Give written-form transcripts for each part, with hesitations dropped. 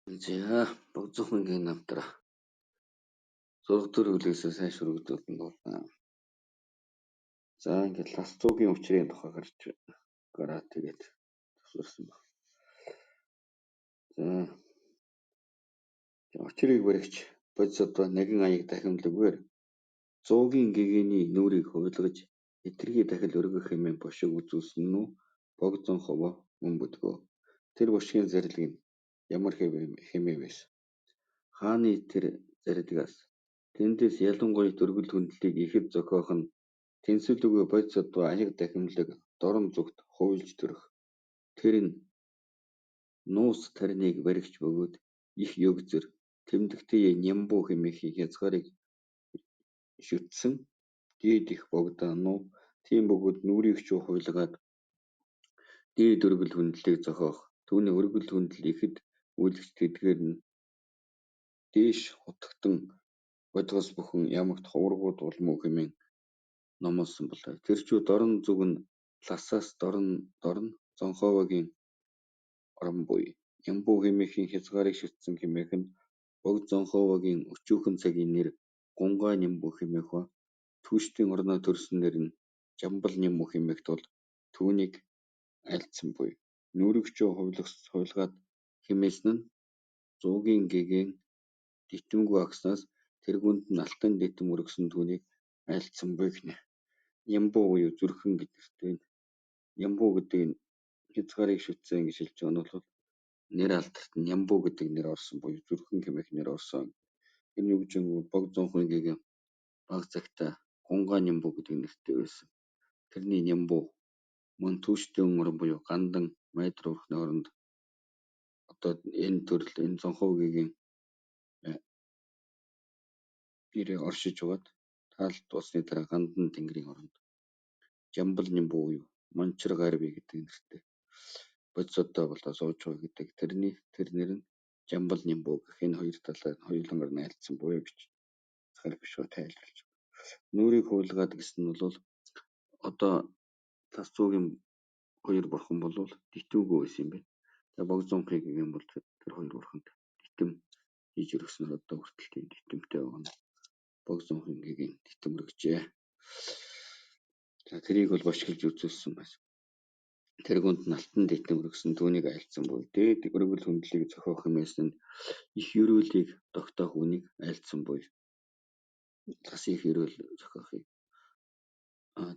За Богзохонгийн намтраа 6 дэх бүлгээс сайн шүргдүүлэн дуулаа. За ингээд лас зуугийн учрын тухай гарч гараа тэгээд төсөрсөн баг. За учрыг баригч бодисод нэгэн аяг дахимлагаар зуугийн гэгээний нүрийг хувилгаж хэтэрхий дахил өргөх хэмээн бошиг үзүүлсэн нь Богзонховоо мөн бүдгөө. Тэр бошигын зарлиг нь ямар хэмээн байсан. Хааны тэр зарилгаас тэндээс ялангуяа өргөл хүндлэлийг ихэд зохиох нь тэнсвэлгүй бодисадва аяг дахимлаг дорон зүгт хувилж төрөх. Тэр нь нуус тарныг баригч бөгөөд их ёг зөр тэмдэгтээ Нямбу хэмээхийн хязгаарыг шүтсэн дээд эх Богдаануу, тийм бөгөөд нүрийг чуу хувилгаад дээд өргөл хүндлэлийг зохиох, түүний өргөл хүндлэл ихэд үйлдэгч тэдгээр нь дээш хутагтан бодгос бүхэн ямагт хуврагууд улмуу хэмээн номлосон болоо. Тэр чүү дорон зүг нь Лхасаас дорн дорно Зонховогийн орон буй. Нямбу хэмээхийн хязгаарыг шүтсэн хэмээх нь Богдзонховогийн өчүүхэн цагийн нэр Гунгай Нямбу хэмээх ба Түүштийн орноо төрсөн нэр нь Жамбал Нямбу хэмээх тул түүнийг айлдсан буй. Нүүрийг чуу хувилгаад хэмээсэн нь зуугийн гэгээн дитэмгүй агснаас тэргүүнд нь алтан дитэм өргөсөн түүнийг айлдсан буй гэнэ. Нямбу буюу зүрхэн гэж нэртэй. Нямбу гэдэг нь хязгаарыг шүтсэн гэж хэлж байгаа нь бол нэр алдарт Нямбу гэдэг нэр орсон буюу зүрхэн хэмээх нэр орсон. Энэ юу гэж юм Богзонхын гэгээн баг цагта Гунгай Нямбу гэдэг нэртэй байсан. Тэрний Нямбу мөн Түүштийн орон буюу Гандан Майдар уурхны оронд одоо энэ төрөл энэ Зонховгийн нэрээ оршиж байгаад таалт дууссаны дараа Гандан тэнгэрийн оронд Жамбал Нямбу буюу Манчар Гарви гэдэг нэртэй бодисодтой болоо сууж байгаа гэдэг. Тэрний тэр нэр нь Жамбал Нямбу гэх энэ хоёр талаар хоёулангаар нь айлдсан буюу гэж захаар бишүү тайлбарлаж байна. Нүрийг хувилгаад гэсэн нь бол одоо тас зуугийн хоёр бурхан болвол дитүүгүй байсан юм байна. Тэгээ Богзонхыг гэх юм бол тэр хоёр бурханд дитэм хийж өргөснөр одоо хүртэл тийм дитэмтэй байгаа нь Богзонхын гэгээн дитэм өргөжээ. За тэрийг бол бошиглож үзүүлсэн байсан. Тэргүүнд нь алтан дитэм өргөсөн түүнийг айлдсан буй. Дээд өргөл хүндлэлийг зохиох хэмээсэн нь их ерөөлийг тогтоох үнийг айлдсан буй. Лас их ерөөл зохиохыг.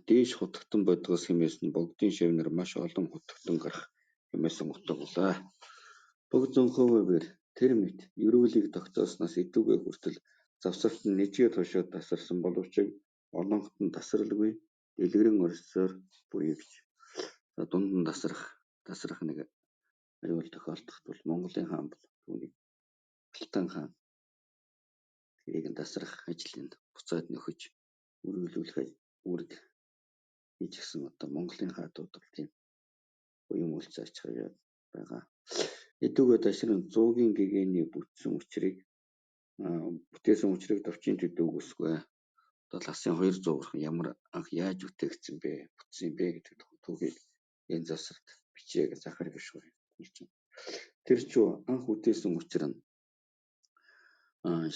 Дээш хутагтан бодгоос хэмээсэн нь богдын шавнар маш олон хутагтан гарах хэмээсэн утга болоо. Богзонховоор тэр мэт ерөөлийг тогтоосноос эдүгээ хүртэл завсарт нь нэжгээ тушаад тасарсан боловч олонхот нь тасралгүй дэлгэрэн оршсоор буй гэж. За дунд нь тасрах нэг аюул тохиолдоход бол Монголын хаан бол түүнийг Алтан хаан тэрийг нь тасрах ажлыг буцаад нөхөж үргэлжлүүлэх үүрэг хийж гисэн одоо Монголын хаадууд бол тийм буян үйлс ач байгаа. Эдүгээ дашрын зуугийн гэгээний бүтсэн учрыг бүтээсэн учрыг товчийн төдөө үгүйсгэв. Одоо ласын 200 бурхан ямар анх яаж бүтээгдсэн бэ, бүтсэн юм бэ гэдэг түүхийг энэ засарт бичье гэж Захар гишүүн хэлж байна. Тэр чүү анх бүтээсэн учир нь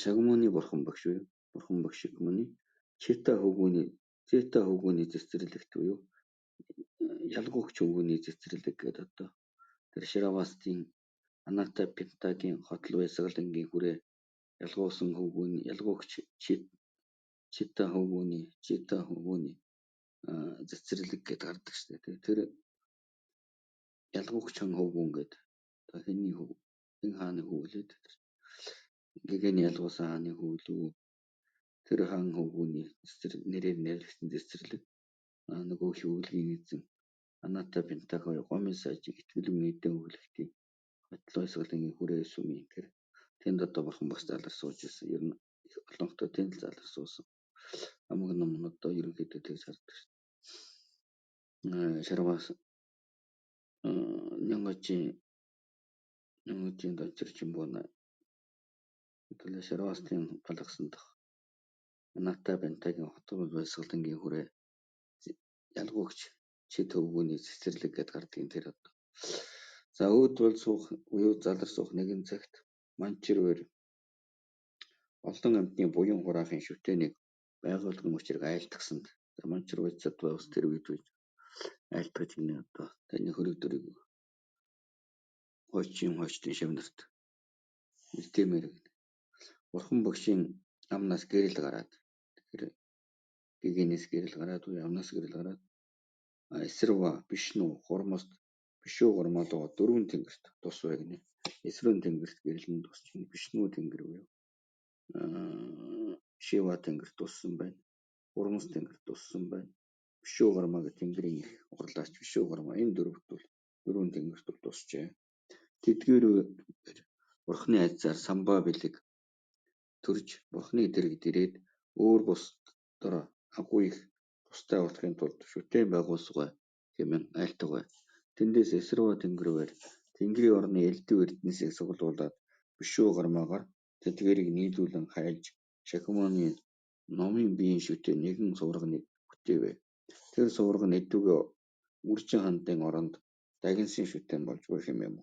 Шагмууны бурхан багш буюу бурхан багш Шагмууны Чита хөвгүүний Зета хөвгүүний цэцэрлэгт буюу ялгуугч хөвгүүний цэцэрлэг гэдэг одоо тэр Шравастын Аната Пентагийн хотол баясгалангийн хүрээ ялгуусан хөвгүүний ялгуугч Чита хөвгүүний цэцэрлэг гэдээ гардаг шүү дээ. Тэр ялгуугч хан хөвгүүн гэдэг одоо хэний хөв хэн хааны хүү лээ тэр гэгээний ялгуусан хааны хүү лүү тэр хаан хөвгүүний нэрээр нэрлэгдсэн цэцэрлэг нөгөө хөвлөгийн эзэн Аната Пентагой гомын сажиг итгэлэн эдэн өвлөгтийн хотол баясгалангийн хүрээ сүмийн тэр тэнд одоо бурхан багш залар сууж ирсэн. Ер нь олонхтой тэнд л залар суусан. Амаг ном нь одоо ерөнхийдөө тэгж хардаг шүү дээ. Шарваас Нянгожийн дончир Чимбуна хэдүүлээ Шарваастын балгасан дах Аната Пентагийн хотол баясгалангийн хүрээ ялгуугч чид хөвгүүний цэцэрлэг гэдээ гардаг юм тэр одоо. За өөд бол суух буюу залар суух нэгэн цагт Манчирвэр олон амьтны буян хураахын шүтээнийг байгуулган учрыг айлтгасанд. За Манчир Бодисатва бас тэр үед айлтгаж гинэ одоо таны хөрөг дөрийг хойчин хойчдын шавнарт үлдээмээр гэнэ. Бурхан багшийн амнаас гэрэл гараад, тэгэхээр гэгэнээс гэрэл гараад, амнаас гэрэл гараад Эсэрва, Бишну, Хормост, Бишүү Гормолоо дөрвөн тэнгэрт тус бай гинэ. Эсрэн тэнгэрт гэрэл нь тусч гинэ. Бишну тэнгэр буюу Шива тэнгэрт туссан байна. Хормост тэнгэрт туссан байна. Бишүү Гормоо гэх тэнгэрийн их урлаач Бишүү Гормоо энэ дөрөвт бол дөрвөн тэнгэрт бол тусчээ. Тэдгээр Бурхны айцаар самба бэлэг төрж Бурхны дэргэд ирээд өөр бусдаар агуу их тустай болохын тулд шүтээн байгуулсугай хэмээн айлтгав. Тэндээс Эсэрва тэнгэрээр Тэнгэрийн орны элдв эрдэнэсийг цуглуулад Бишүү Гормоогоор тэдгээрийг нийлүүлэн хайлж Шакьямуни номын биеийн шүтээн нэгэн суварганыг бүтээвээ. Тэр суварга нь эдүгээ Үржин хандын оронд дагинсын шүтээн болж буй хэмээн.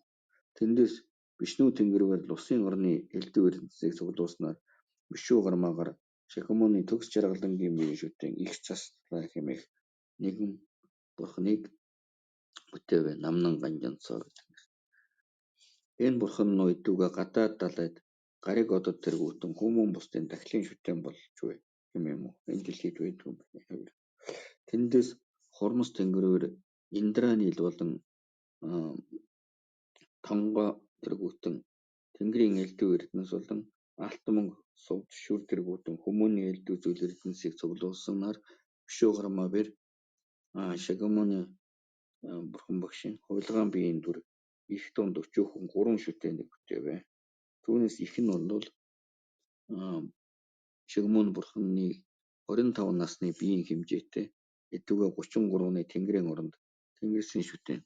Тэндээс Бишнү тэнгэрээр Лусын орны элдв эрдэнэсийг цуглуулснаар Бишүү Гормоогоор Шакьямуни төгс жаргалангийн биеийн шүтээн их цаслаа хэмээх нэгэн бурхныг бүтээвээ. Намнан Ганжинцоо гэдэг нэр. Энэ бурхан нь эдүгээ гадаад далайд гариг одод тэргүүтэн хүмүүн бусдын дахлын шүтээн болж буй хэмээн. Энэ дэлхийд байдгүй юм байна. Тэндээс Хормос тэнгэрээр Индранил болон Тонгоо тэргүүтэн Тэнгэрийн элдв эрдэнэс болон алт мөнгө сувд шүр тэргүүтэн хүмүүний элдв зүйл эрдэнэсийг цуглуулсанаар Бишүү Гормоо бэр Шакьямуни бурхан багшийн хувилгаан биеийн дүр их дунд өчүүхэн гурван шүтээнийг бүтээвээ. Түүнээс их нь бол Шагмун бурханы 25 насны биеийн хэмжээтэй эдүгээ 33-ны Тэнгэрийн оронд Тэнгэрсийн шүтээн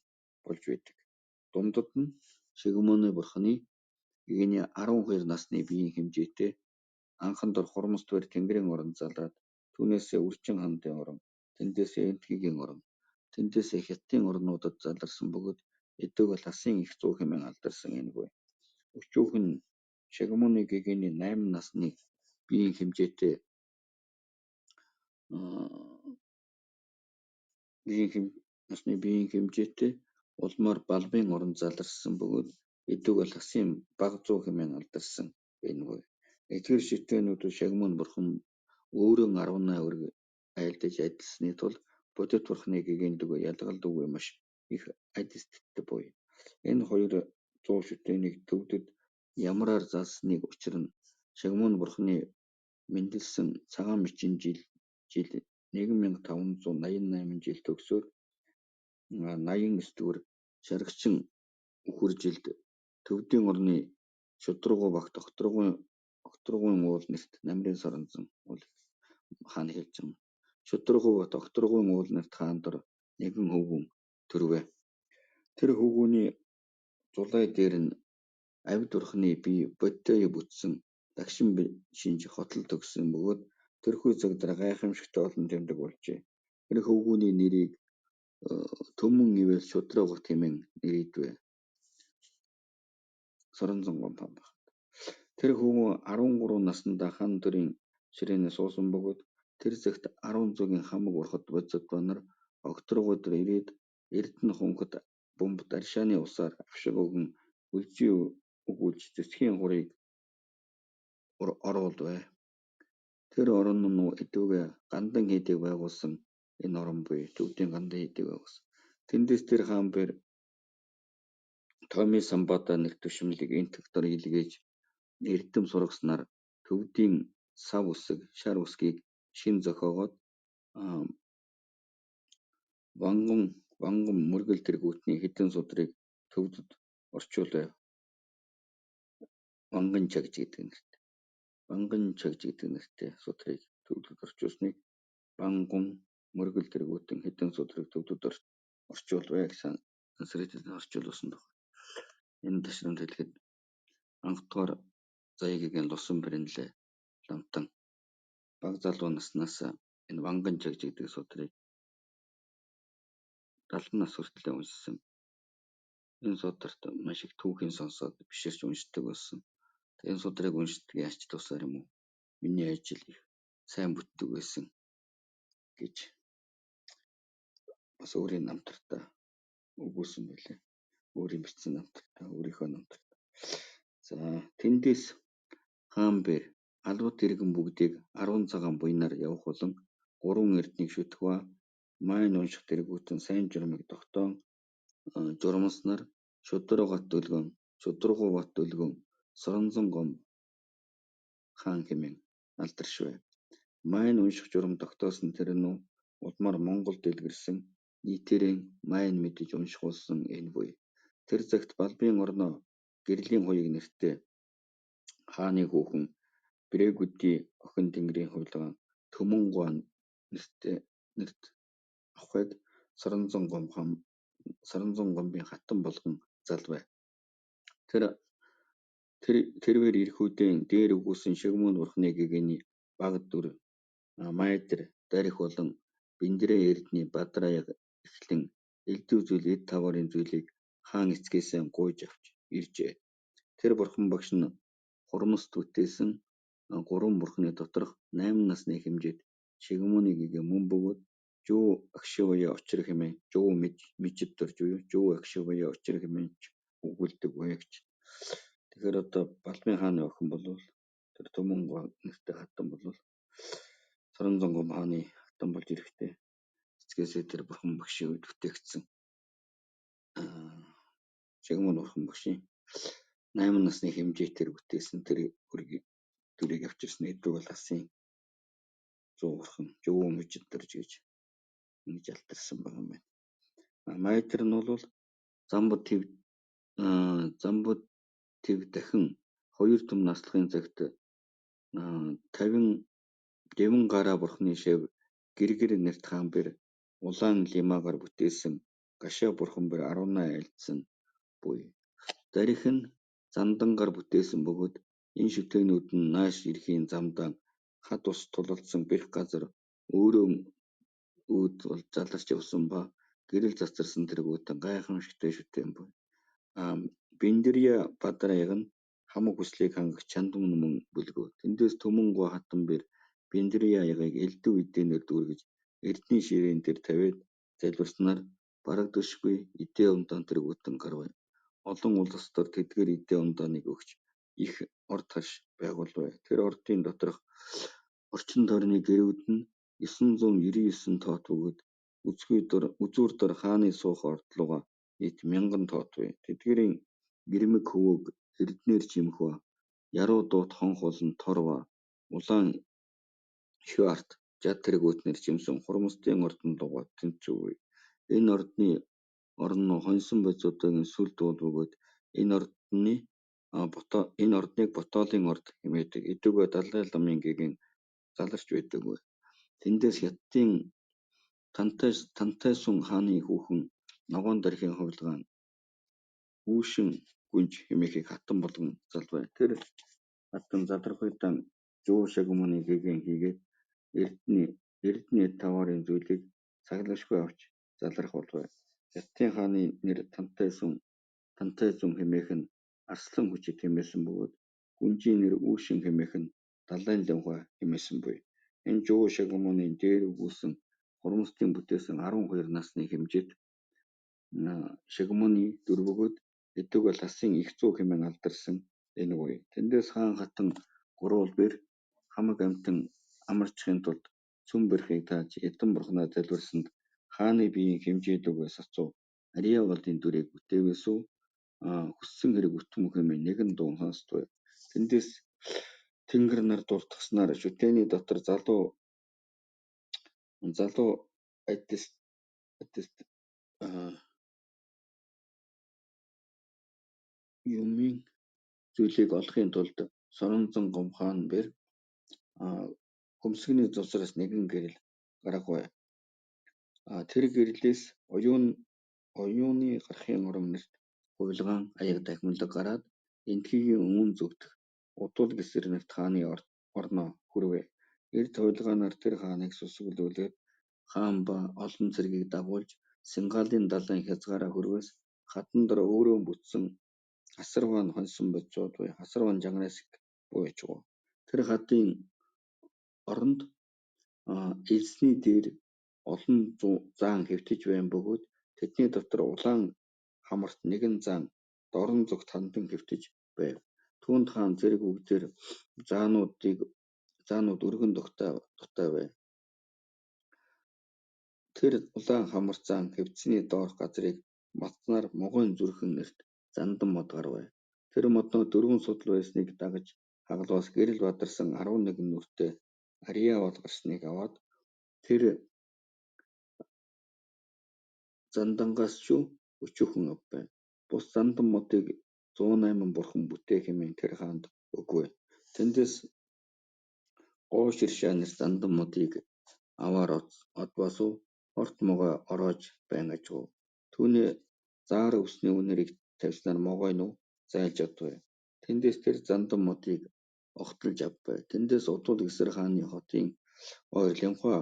болж байдаг. Дундад нь Шагмуны бурханы гэгээний 12 насны биеийн хэмжээтэй анхан дор Хормост бэр Тэнгэрийн оронд залаад түүнээсээ Үржин хандын орон, тэндээсээ Энэтхэгийн орон, тэндээсээ Хятадын орнуудад заларсан бөгөөд эдүг ласын их зуу хэмээн алдарсан энэгүй. Өчүүхэн Шагмуны гэгээний 8 насны биеийн хэмжээтэй биеийн хэмжээтэй улмаар Балбын оронд заларсан бөгөөд эдүг ласын бага зуу хэмээн алдарсан энэгүй. Эдгээр шүтээнүүд Шагмун бурхан өөрөө 18 өрг айлдаж адилсны тул бодит бурханы гэгээнтүгэ ялгалдуугүй маш их адисттай буй. Энэ 200 шүтээнийг төвдөд ямраар залсныг учир нь Шагмун бурханы мэндэлсэн цагаан мөчийн жил 1588 жил төгсөөд 89 дугаар шаргачин үхэр жилд төвдийн орны шударгуу багт Огторгуйн уул нэрт Намрын Соронзон уул хаан хэлж байгаа. Шударгуу багт Огторгуйн уул нэрт хаан дор нэгэн хөвгүүн төрвэ. Тэр хөвгүүний зулай дээр нь авид бурхны бие бодтой бүтсэн дагшин шинж хотол төгссөн бөгөөд тэрхүү цаг дээр гайхамшигтай олон тэмдэг болжээ. Тэр хөвгүүний нэрийг Төмөн ивэл шударга хэмээн нэрийдвэ. Соронзон гомпон баг. Тэр хөвгүүн 13 наснда хан төрийн ширээний суусан бөгөөд тэр цагт 10 зуугийн хамаг урхад бодисатва нар Огторгуй дээр ирээд Эрдэнэ хунхад бөмбөд аршааны усаар авшиг өгөн гөлжий өгүүлж цэцгийн хурыг оруулвэ. Тэр орон нь эдүгээ Гандан хийдийг байгуулсан энэ орон буюу төвдийн Гандан хийдийг байгуулсан. Тэндээс тэр хаан бэр Томи Самбада нэр түшмлийг Энэтхэг дор илгээж эрдэм сургаснаар төвдийн сав үсэг, шар үсгийг шинэ зохиогоод Ванган мөргөл тэргүүтний хэдэн судрыг төвдөд орчуулав. Ванган чагж гэдэг нэртэй. Ванган чагж гэдэг нэртэй судрыг төвдөд орчуулсныг Вангун мөргөл тэргүүтэн хэдэн судрыг төвдөд орчуулвэ гэсэн санскритээр орчуулсан байна. Энэ ташрамд хэлэхэд анхдугаар Заяагийн Лусан Бэрэнлээ ламтан баг залуу наснаас энэ Ванган чагж гэдэг судрыг 70 нас хүртлээр уншсан. Энэ сударт маш их түүхийн сонсоод биширч уншдаг байсан. Энэ судрыг уншдаг яаж тусаар юм уу? Миний ажил их сайн бүтдэг байсан гэж бас өөрийн намтартаа өгүүлсэн байлээ. Өөрийн бичсэн намтартаа, өөрийнхөө намтартаа. За тэндээс хаан бэр албат иргэн бүгдийг 10 цагаан буянаар явах болон 3 эрднийг шүтэх ба маань унших тэргүүтэн сайн журмыг тогтоон журмаснаар Шударгат дөлгөөн, Шударгуу бат дөлгөөн, Соронзон хаан хэмээн алдаршвэ. Маань унших журам тогтоосон тэр нь улмаар Монгол дэлгэрсэн нийтээрээ маань мэдэж унших болсон энэ буй. Тэр цагт Балбын орноо Гэрлийн хуяг нэртэй хааны хүүхэн Брэгүдий охин Тэнгэрийн хувилгаан Төмөн-гуай нэртэй нэрт авахыг Соронзон гомбын хатан болгон залвэ. Тэрвэр эрхүүдэн дээр өгүүлсэн Шагмун бурхны гэгээний бага дүр Майдар дарих болон Бэндэрээ эрдэнэ Бадраа аяга эхлэн элдв зүйл эд таваарын зүйлийг хаан эцгээсээ гуйж авч иржээ. Тэр бурхан багш нь хурмаст бүтээсэн гурван бурхны доторх 8 насны хэмжээд Шигмүний гэгээ мөн бөгөөд Жуу Агшивая очир хэмээн Жуу Мижид дорж буюу Жуу Агшивая очир хэмээн ч өгүүлдэг буягч. Тэгэхээр одоо Балмын хааны охин болвол тэр Түмэн нэртэй хатан болвол Соронзонгом хааны хатан болж ирэхдээ эцгээсээ тэр бурхан багшийн үед бүтээгдсэн Шигмүн бурхан багшийн 8 насны хэмжээтэй бүтээсэн тэр бүргийг дүрийг авчирсан эдүг бол асын зуу бурхан Жуу Мижид дорж гэж ингэж алдарсан байгаа юм байна. Майтар нь бол Замбод төв дахин 2 түм наслахын цагт 50 Дэвэн гараа бурхны шав гэргэр нэрт хаан бэр улаан лимаагаар бүтээсэн гашаа бурхан бэр 18 айлдсан буй. Дарих нь зандангаар бүтээсэн бөгөөд энэ шүтээнүүд нь нааш ирэхийн замдаа хад ус тулалдсан бэрх газар өөрөө үүд бол заларч явсан ба гэрэл цацарсан тэргүүтэн гайхамшигтай шүтээн буй. Бэндэрья Бадраяг нь хамаг хүслийг хангах чандмөн мөн бөлгөө. Тэндээс Түмэн-гуай хатан бэр Бэндэрья аягийг элдв эдэнээр дүүргэж эрдний ширээн дээр тавиад залбирснаар барагдашгүй эдээ ундаан тэргүүтэн гарав. Олон улс дор тэдгээр эдээ ундааныг өгч их орд хаш байгуулав. Тэр ордын доторх орчин тойрны гэрүүд нь 999 тоот бөгөөд үзүүр дор хааны суух ордлогоо нийт 1000 тоот бий. Тэдгээрийн ирмэг хөвөөг эрдэнээр чимэх ба яруу дуут хонх болон тор ба улаан шварт жад тэргүүтнээр чимсэн хурмстын ордон руугаа тэнцвэ. Энэ ордны орон нь хоньсон бодисуудын сүл дуул бөгөөд энэ ордныг Ботолын орд хэмээдэг. Эдүгээ Далай ламын гэгээн заларч байдаггүй. Тэндээс хятадын Тантайсун хааны хүүхэн Ногоон дархийн хувилгаан Үүшин гүнж хэмээхийг хатан болгон залвэ. Тэр хатан залрах удаа Жуу Шагмуны гэгээн хийгээд эрдэнэ эд таваарын зүйлийг саглагшгүй авч залрах болов. Хятадын хааны нэр Тантайзун хэмээх нь Арслан хүчит хэмээсэн бөгөөд гүнжийн нэр Үүшин хэмээх нь Далайн лимхой хэмээсэн буй. Энэ Жуу Шагмуны дээр өгүүлсэн хурмстын бүтээсэн 12 насны хэмжээд Шагмуны дүр бөгөөд эдүг бол Асын эх зүү хэмээн алдарсан энэ буй. Тэндээс хаан хатан гурвуул бэр хамаг амьтан амарчихын тулд цөм барихыг тааж эдэн бурхнаа залбирсанд хааны биеийн хэмжээлүүгээ сацуу Ариа болдын дүрийг бүтээвэсүү хүссэн хэрэг үтэн хэмээн нэгэн дуун сонсдгүй. Тэндээс Тэнгэр нар дуртагснаар шүтээний дотор залуу адис юмын зүйлийг олохын тулд Соронзон хаан бэр хөмсгний завсраас нэгэн гэрэл гаргаваа. Тэр гэрлээс оюуны гарахын орон нэрт хувилгаан аяга дахимлаг гараад Энэтхэгийн өмнө зүгдэх Удуул гэсэр нэрт хааны орноо хүрвээ. Эрд хувилгаанаар тэр хааныг сүсэглүүлээд хаан ба олон цэргийг дагуулж Сингалын далайн хязгаараа хөрвөөс хатан дор өөрөө бүтсэн Хасарваан хоньсон бодисууд буюу Хасарваан Жангарасик буй аж гоо. Тэр хадын оронд элсний дээр олон заан хэвтэж байна бөгөөд тэдний дотор улаан хамарт нэгэн заан дорнон зүгт хандан хэвтэж байв. Түүнд хаан зэрэг үгдээр заанууд өргөн дугуйтай байв. Тэр улаан хамарт заан хэвтсэний доорх газрыг матсанаар Могойн зүрхэн нэрт зандан мод гарвэ. Тэр модноо дөрвөн судал байсныг дагаж хагалваас гэрэл бадарсан 11 нүртэй Ариавал гарсныг аваад тэр зандангаас ч өчүүхэн авбай. Бус зандан модыг 108 бурхан бүтээ хэмээн тэр хаанд өгвэ. Тэндээс Гооширшаа нэрт зандан модыг аваар одвоосуу хорт могой ороож байна аж гоо. Түүний заар өвсний үнэрийг тавьснаар могой нь зайлж одвэ. Тэндээс тэр зандан модыг огтлож авбай. Тэндээс Удуул Гэсэр хааны хотын ойр Лянхуа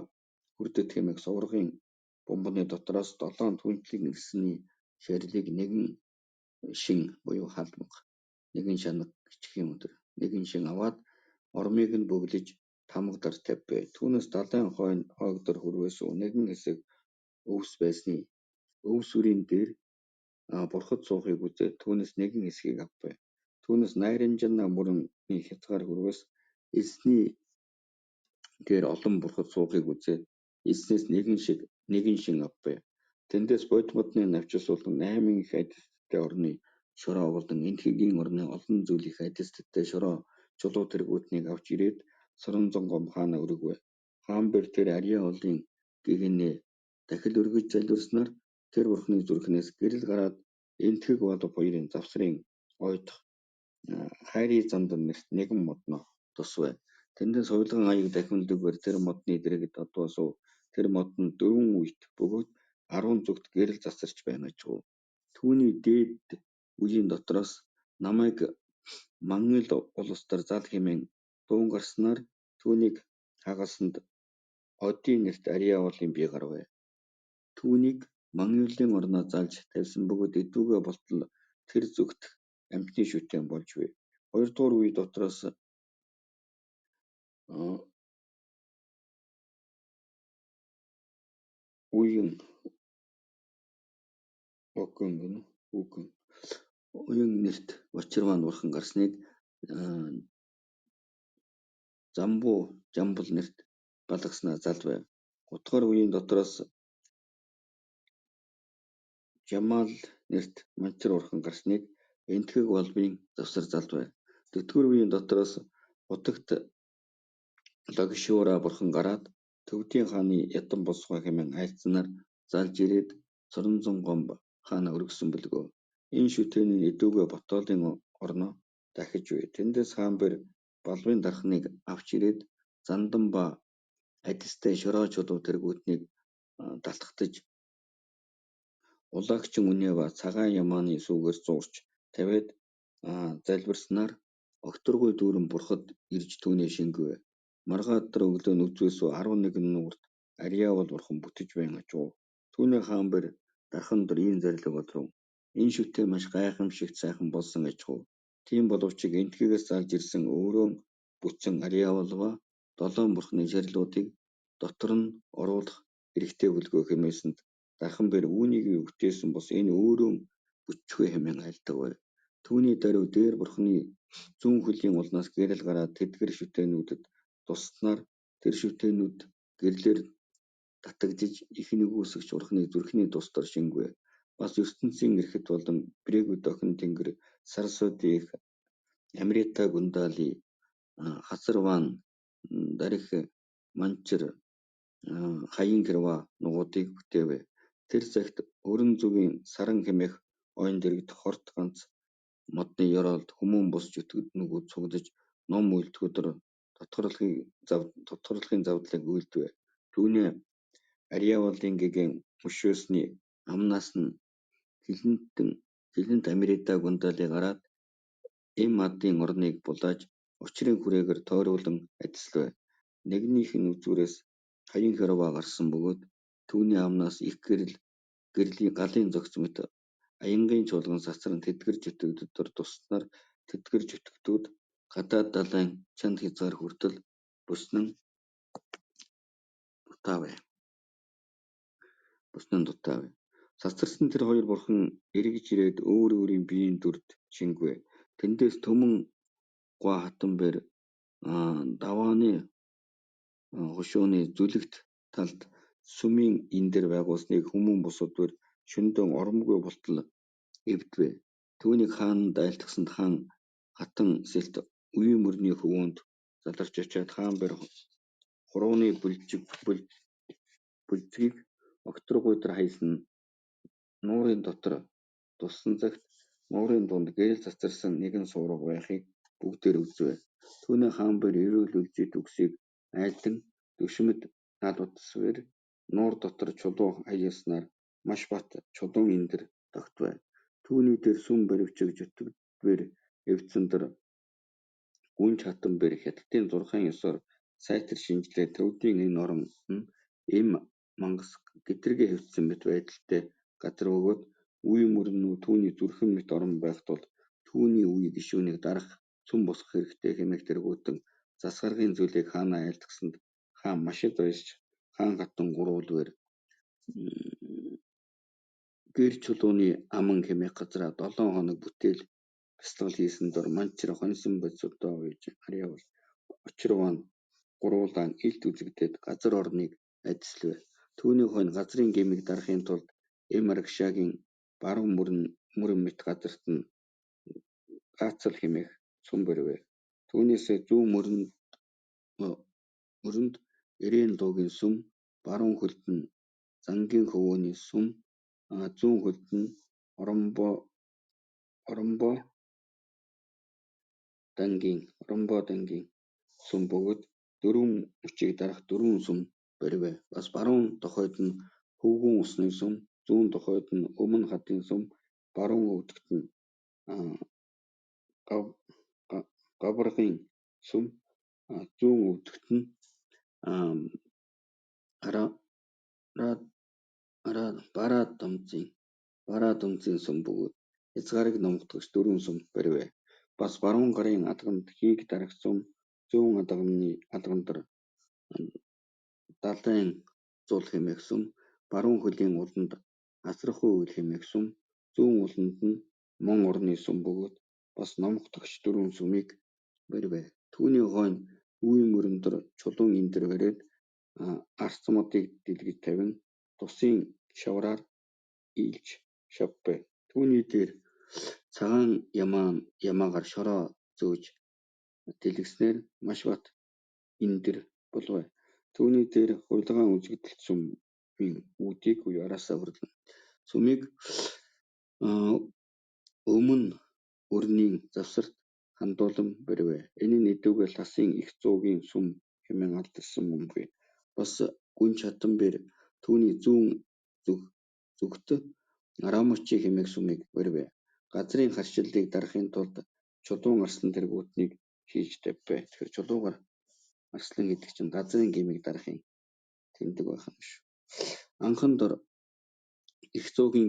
хүрдэт хэмээх суваргын бомбоны дотроос долоон түншлэг элсний шарилыг нэгэн шин буюу халмага, нэгэн шанаг гिचхийн өдөр, нэгэн шин аваад ормыг нь бөглөж тамга дээр тавьбай. Түүнээс далайн хойгдор хөрвөөс нэгэн хэсэг өвс байсны өвс үрийн дээр бурхад суухыг үзээд түүнээс нэгэн хэсгийг авбай. Түүнээс Найрамжина мөрөний хязгаар хөрвөөс элсний дээр олон бурхад суухыг үзээд элснээс нэгэн шин авбай. Тэндээс бодит модны навчис болон найман их адистай орны шороо болон Энэтхэгийн орны олон зүйл их адистай шороо чулуу тэргүүтнийг авч ирээд Соронзон хаанаа өргөвөө. Хаан бэр тэр Ариаолын гэгээнээ дахил өргөж залбирснаар тэр бурхны зүрхнээс гэрэл гараад Энэтхэг Валв хоёрын завсрын ойдох Хайрын зандан нэрт нэгэн модноо тусвэ. Тэндээс хувилган аяг дахимлалгүйгээр тэр модны дэргэд одвоосуу тэр мод нь дөрвөн үет бөгөөд 10 зүгт гэрэл засарч байна аж гоо. Түүний дээд үеийн дотроос намайг Мангил улс дээр зал хэмээн дуун гарснаар түүнийг хагалсанд Одийн нэрт Ариаолын бие гарвэ. Түүнийг Мангилын орноо залж тавьсан бөгөөд эдүгээ болтол тэр зүгт амьтны шүтээн болж буй. Хоёрдугаар үе дотроос үеийн Огон гэнэ үгэн уян нэрт Вачирван бурхан гарсныг Замбуу Жамбал нэрт балгаснаар залж байв. Гуравдугаар үеийн дотроос Жамал нэрт Манчар бурхан гарсныг Энэтхэг Валбын завсар залж байв. Дөрөвдүгээр үеийн дотроос хутагт Лагшуура бурхан гараад Төвдийн хааны ядан босгоо хэмээн айлдсанаар залж ирээд Соронзон хаанаа өргөсөн бөлгөө. Энэ шүтээний эдүгээ Ботоолын орноо дахиж буй. Тэндээс хаан бэр Балвын дархныг авч ирээд зандан ба адистай шороо чулуу тэргүүтнийг далтгатаж Улагчин үнэ ба Цагаан ямааны сүүгээр зуурч тавиад залбирснаар огторгуй дүүрэн бурхад ирж түүнээ шингэв. Маргаан өдөр өглөө нь үзвээс 11 нуурт Ариавал бурхан бүтэж байна аж уу. Түүний хаан бэр дархан дээр ийм зарлиг одров. Энэ шүтээн маш гайхамшигт сайхан болсон аж гоо. Тийм боловч Энэтхэгээс залж ирсэн өөрөө бүтсэн Ариавал ба долоон бурханы шарилуудыг дотор нь оруулах хэрэгтэй бөлгөө хэмээсэнд дархан бэр үүнийг бүтээсэн бус энэ өөрөө бүтчихвээ хэмээн айлдав. Түүний даруй дээр бурханы зүүн хөлийн улнаас гэрэл гараад тэдгэр шүтээнүүдэд тусснаар тэр шүтээнүүд гэрлээр татагдаж их нигүүлсэгч бурханы зүрхний тус дор шингэв. Бас ертөнцийн эрхэт болон Брэгү дохин тэнгэр Сарасвати эх Амрита Гундали Хасарван дарих Манчир Хаян Хэрва нугуудыг бүтээв. Тэр цагт өрөн зүгийн Саран хэмээх ойн дэргэд хорт ганц модны ёроолд хүмүүн бус зүтгэнүүд цуглаж ном үйлдэгдэр тодорлогын завдлыг үйлдэв. Түүнээ Ариавалын гэгээн мөшөөсний амнаас нь хилэнт Амрита Гундали гараад эм адын орныг булааж учрын хүрээгээр тойруулан адислав. Нэгнийх нь үзүүрээс Хаян Хэрва гарсан бөгөөд түүний амнаас их гэрэл гэрлийн галын зохиц мэт Аянгийн чуулган цацран тэдгэр жүтгэдүүд дор дусснаар тэдгэр жүтгэдүүд гадаад далайн чанд хязгаар хүртэл бүснэн дутаавэ. Цацарсан тэр хоёр бурхан эргэж ирээд өөр өөрийн биеийн дүрд шингэвэ. Тэндээс Түмэн Гуа хатан бээр Давааны хошууны зүлэгт талд сүмийн эндэр байгуулсныг хүмүүн бусад бүр шөнөдөө оромгүй болтол эвдвэ. Түүнийг хаанд айлтгасанд хаан хатан сэлт Үеийн мөрний хөвөөнд заларч очоод хаан бээр хурууны бүлжгийг огторгуй дээр хаясан нь нуурын дотор дуссан цагт нуурын дунд гэрэл цацарсан нэгэн суурга байхыг бүгдээр үзвэ. Түүнийг хаан бээр эрүүл өлжид өгсөнийг айлдан Дүшмэд Аль утас бээр нуур дотор чулуу хаяснаар маш бат чулуун эндэр тогтвэ. Түүний дээр сүм баривчиг жүтгэдбээр эвдсэн дор Гүнж хатан бээр Хятадын зурхайн ёсоор сайтар шинэчлээд төвдийн энэ орон нь эм мангас гэтэргээн хэвтсэн мэт байдалтай газар бөгөөд Үеийн мөрөн нь түүний зүрхэн мэт орон байх тул түүний үе гишүүнийг дарах, сүм босгох хэрэгтэй хэмээх тэргүүтэн засгаргын зүйлийг хаанаа айлтгасанд хаан маш их баяжж хаан хатан гурвуулбээр Гэр чулууны аман хэмээх газраа 7 хоног бүтээл бясалгал хийсэн дор Манчир хоньсон бодисудаа уяж Арьяабал Учирван гурвуулаа илт үзэгдээд газар орныг адиславэ. Түүний хойно газрын гимийг дарахын тулд эм Арагшаагийн баруун мөрөн мэт газарт нь Гаацал хэмээх сүм баривэ. Түүнээсээ зүүн мөрөнд Эрээн луугийн сүм, баруун хөлд нь Зангийн хөвөөний сүм, зүүн хөлд нь Оромбоо дангийн сүм бөгөөд дөрвөн мөчийг дарах дөрвөн сүм баривэ. Бас баруун дохойд нь Хөвгүүн усны сүм, зүүн дохойд нь Өмнө хадын сүм, баруун өвдөгт нь Гавбаргын сүм, зүүн өвдөгт нь Бараа домзын сүм бөгөөд хязгаарыг номгодогч дөрвөн сүм баривэ. Бас баруун гарын алганд хийг дарах сүм, зүүн алган дор Далайн зул хэмээх сүм, баруун хөлийн уланд Асрахуй үйл хэмээх сүм, зүүн уланд нь Мон орны сүм бөгөөд бас номгодогч дөрвөн сүмийг баривэ. Түүний хойно Үеийн мөрөн дор чулуун эндэр бариад арц модыг дэлгэж тавин тусын шавраар ийлж шавбэ. Түүний дээр цагаан ямаагаар шороо зөөж дэлгэснээр маш бат эндэр болвэ. Түүний дээр хувилгаан үзэгдэлт сүмийн үүдийг араасаа хөрлөнө. Сүмийг Өмнө өрнийн завсарт хандуулан баривэ. Энэ нь эдүгээ Лхасын эх зуугийн сүм хэмээн алдаршсан мөн буй. Бас Гүнж хатан бээр түүний зүүн зүгт Арамочи хэмээх сүмийг баривэ. Газрын харшиллыг дарахын тулд чулуун арслан тэргүүтнийг хийж тавьвэ. Тэгэхээр чулуугаар арслан гэдэг чинь газрын гимийг дарахын тэмдэг байх юм шүү. Анхан дор эх зуугийн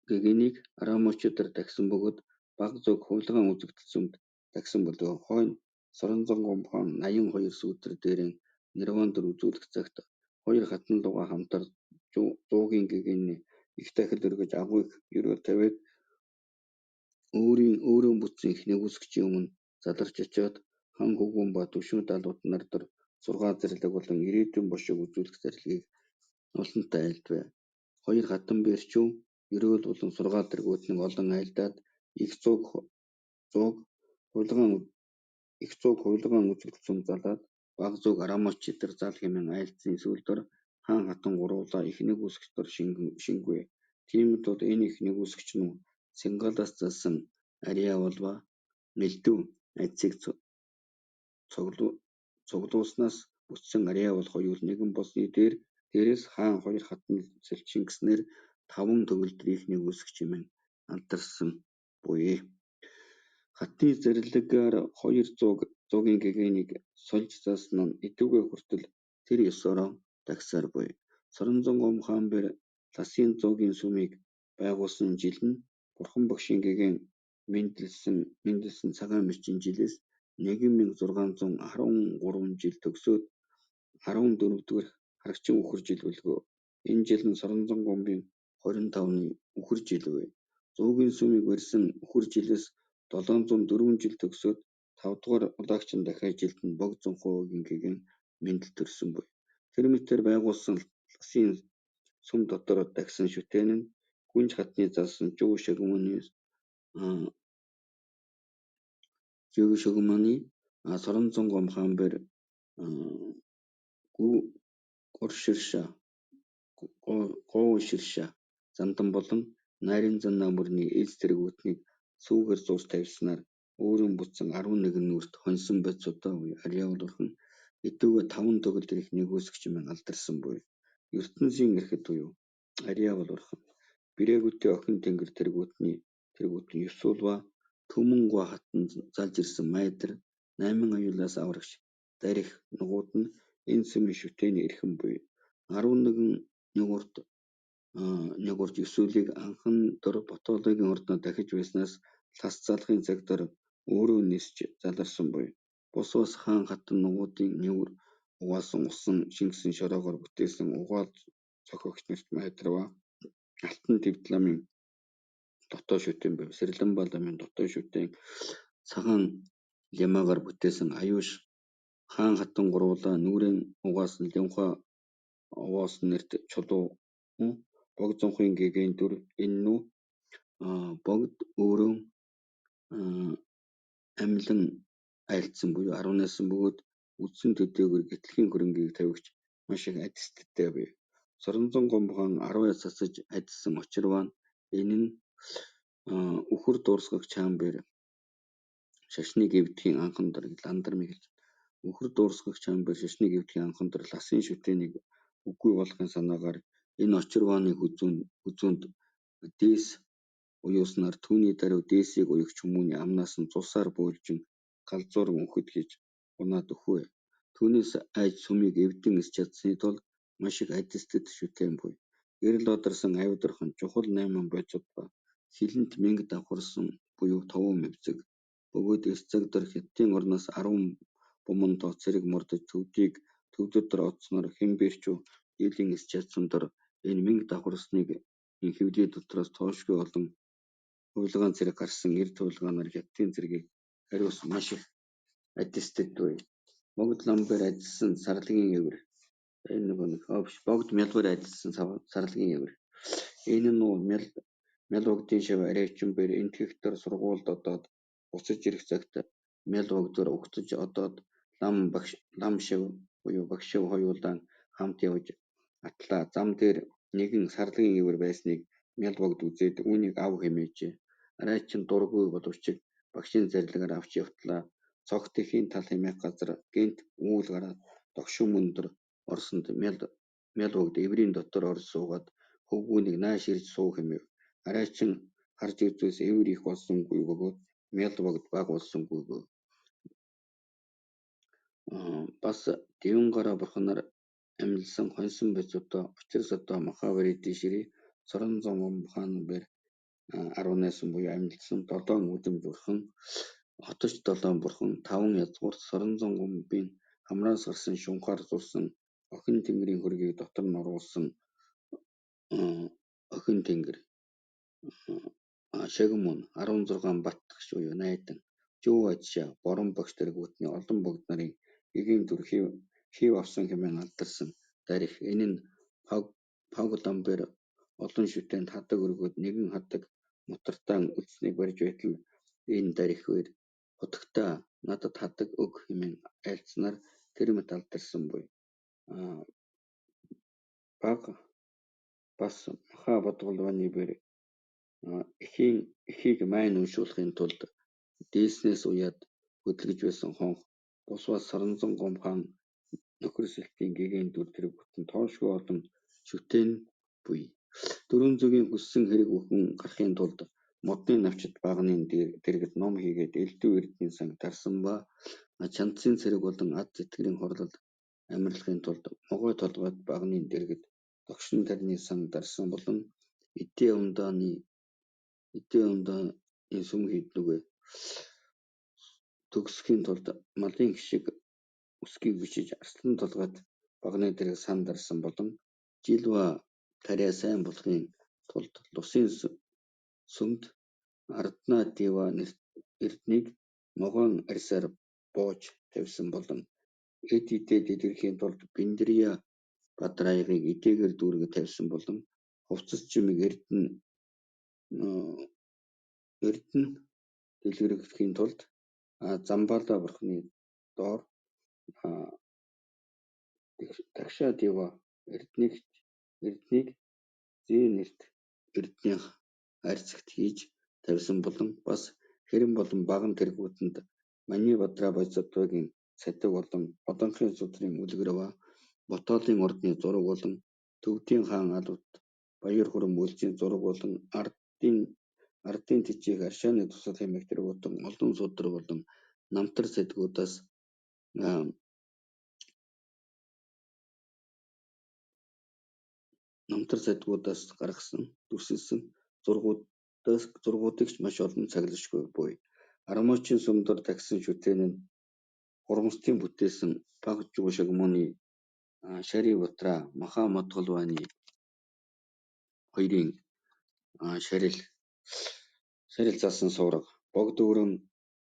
гэгээнийг Арамочи дээр дахисан бөгөөд Бага зууг хувилгаан үзэгдэл сүмд дахисан болов. Хойно Соронзон хаан 82 сүүдэр дээрээ нирван дүр үзүүлэх цагт хоёр хатан луугаа хамтаар зуугийн гэгээний их дахил өргөж агуу их ерөөл тавиад өөрийн бүтсэн эх нэгүсгчийн өмнө заларч очоод хан хөвгүүн ба Түшмэд алууд нар дор сургаал зарлиг болон ирээдүйн бошиг үзүүлэх зарлигийг олонтаа айлдвэ. Хоёр хатан бээрчүү ерөөл болон сургаал тэргүүтнийг олон айлдаад эх зууг хувилгаан үзэгдэл сүм залаад Бага зууг Арамочи дээр зал хэмээн айлдсан сүүл дор хаан хатан гурвуулаа эх нэгүсгч дор шингэвэ. Тийм тул энэ эх нэгүсгч нь Сингалаас залсан Арьяабал ба Элдв адисыг цуглуулснаас бүтсэн Арьяабал хоёул нэгэн болсны дээрээс хаан хоёр хатан сэлт шингэснээр таван төгөлдөр эх нэгүсгч хэмээн алдаршсан буй. Хатны зарлигаар хоёр зуугийн гэгээнийг сольж заасан нь эдүгээ хүртэл тэр ёсоороо дахисаар буй. Соронзон гом хаан бээр Ласын зуугийн сүмийг байгуулсан жил нь Бурхан багшийн гэгээн мэндэлсэн цагаан мөчийн жилээс 1613 жил төгсөөд 14-р харагчин үхэр жил бөлгөө. Энэ жил нь Соронзон гомбын 25-ны үхэр жил буй. Зуугийн сүмийг барьсан үхэр жилээс 704 жил төгсөөд 5-р Улагчин дахиад жилд нь Богдзонхогийн гэгээн мэндэл төрсөн буй. Тэр мэтээр байгуулсан Ласын сүм дотор дахисан шүтээн нь Гүнж хатны залсан Жүү Шогмоны Соронзон гом хаан бээр Говширшаа Зандан болон Нарийнзаннаа мөрний элс тэргүүтнийг сүүгээр зуурч тавьснаар өөрийн бүтсэн 11 нүүрт хоньсон бодисудаан буюу Арьяабал бурхан эдүүгээ таван төгөлдөр эх нигүүлсэгч хэмээн алдарсан буй. Ертөнцийн эрхэд буюу Арьяабал бурхан Бэрэгүүтээ охин тэнгэр тэргүүтэн Юсуулва Түмэнгуа хатан залж ирсэн Майдар найман аюулаас аврагч дарих нугууд нь энэ сүмийн шүтээний эрхэм буй. 11 нугуурт Юсуулыг анхан дор Ботологийн ордонд дахиж байснаас лас залахын цаг дор өөрөө нисэж заларсан буй. Бусвас хаан хатан нугуудын нүүр угаалсан усан шингэсэн шороогоор бүтээсэн угаал зохиогч нарт Майдарва Алтан Твд ламын дотоод шүтээн байв. Сэрэлэнба ламын дотоод шүтээн цагаан лямаагаар бүтээсэн аюуш хаан хатан гурвуулаа нүрэн угаасан Линхуа овоосон нэрт чулуу Богдзонхын гэгээн дүр энэ нь Богд өөрөө амилан айлдсан буюу 18 бөгөөд үдсэн төдийгүй гэтлэгийн хөрөнгийг тавигч маш их адисттай бий. Соронзон гомбо хаан 10 цацаж адиссан Очирван энэ нь үхэр дуурсгагч хаан бээр шашныг эвдэхийн анхан дор ландармыг хэлж. Үхэр дуурсгагч хаан бээр шашныг эвдэхийн анхан дор ласын шүтээнийг үгүй болгохын санаагаар энэ Очирваны хүзүүнд дээс уюуснаар түүний даруй дээсийг уягч хүмүүний амнаас нь цусаар бөөлжин галзууран үхэд гэж унаад өхвөө. Түүнээс айж сүмийг эвдэн эсэж чадсаны тулд маш их адистэд шүтээн буй. Гэрэл одорсон авид орхон чухал найман бодисод ба хилэнт мэнгэ давхарсан буюу товуу мэвзэг. Бөгөөд эрт цаг дор Хятадын орноос 10 буман тоо цэрэг мордож төвдийг төвдөд дор одсоноор Хэмбэрчүү дийлэн эсэж чадсан дор энэ мэнгэ давхарсныг хэвлий дотроос тоошгүй олон хувилгаан цэрэг гарсан эрд хувилгаанаар Хятадын цэргийг хариуцсан маш их адистэд буй. Богд ламбаар адиссан сарлагын эвэр. Энэ нөгөө нэг богд мялбар адиссан сарлагын эвэр. Энэ нь мял богдын шав арайчин бээр энтгэх дор сургуульд одоод буцаж ирэх цагт мял богдоор угтаж одоод лам шав буюу багш шав хоёулаа хамт явж атлаа. Зам дээр нэгэн сарлагын эвэр байсныг мял богд үзээд үүнийг ав хэмээжээ. Арайчин дургүй боловч багшийн зарилгаар авч явтлаа. Цогт эхийн тал хэмээх газар гэнэт үүл гараад догшин мөндөр орсонд мял богд эврийн дотор орж суугаад хөвгүүнийг нааш ирж суу хэмээв. Арайчин харж үзвэс эвэр их болсонгүй бөгөөд мял богд бага болсонгүй. Бас Дэвэнгараа бурханаар амилсан хоньсон бодисудаан Учир содоо Махаваридын ширээ Соронзон хаан бээр 18 буюу амилсан долоон үдэмж бурхан Отогч долоон бурхан таван язгуурт Соронзон гомбын хамраас гарсан шунхаар зурсан охин тэнгэрийн хөргийг дотор нь оруулсан охин тэнгэр Шагмун 16 Баттагш буюу найдан Жүү Ажшаа Борон багш тэргүүтний олон богд нарын гэгээн дүр хийв авсан хэмээн алдарсан дарих. Энэ нь Паг ламбаар олон шүтээнд хадаг өргөөд нэгэн хадаг мутартаан үлдсэнийг барьж байтал энэ дарих бээр хутагтаа надад хадаг өг хэмээн айлдсанаар тэр мэт алдарсан буй. Бас Маха Бодголваны бээр эхийг майн уншуулахын тулд дээснээс уяад хөдөлгөж байсан хонх бусвас Соронзон гомбо хаан нөхөрсөлтийн гэгээн дүр тэргүүтэн тоошгүй олон шүтээн буй. Дөрвөн зүгийн хүссэн хэрэг бүхэн гарахын тулд модны навчит баганы дэргэд ном хийгээд элдв эрдэнийн сан дарсан ба чанцын цэрэг болон ад тэтгэрийн хорлол амарлахын тулд могой толгойд баганы дэргэд Догшин тарины сан дарсан болон Эдээ умдааны сүм хийд нүгэ төгсөхийн тулд малын хишиг үсгийг бичиж арслан толгойт баганы тэрэг сан дарсан болон жил ба тариа сайн болохын тулд лусын сүмд Ардана-дива эрдэнэнийг могойн арьсаар боож тавьсан болон эд эдээ дэлгэрэхийн тулд Биндрия Бадраягийг эдээгээр дүүргэж тавьсан болон хувцас чимэг эрдэнэ дэлгэрэхийн тулд Замбала бурханы доор Дагшаа-дива эрдэнэгийг Зээ нэрт эрдэнийн хайрцагт хийж тавьсан болон бас хэрэм болон баган тэргүүтэнд Манибадра бодисатвагийн цатиг болон Одонхын судрын үлгэр ба Поталын ордны зураг болон Төвдийн хаан Албат Баяр-хурим өлзийн зураг болон ардын тэжээх аршааны дусал хэмээх тэргүүтэн олон судар болон намтар цатгуудаас гаргасан дүрсэлсэн зургуудыг ч маш олон цаглашгүй буй. Армуучийн сүм дор тахисан шүтээн нь Хормосдын бүтээсэн Бага-жуу Шагьмуни, Шарипутра, Махамодгалваны хоёрын шарил заасан суурга, Богд өрөөн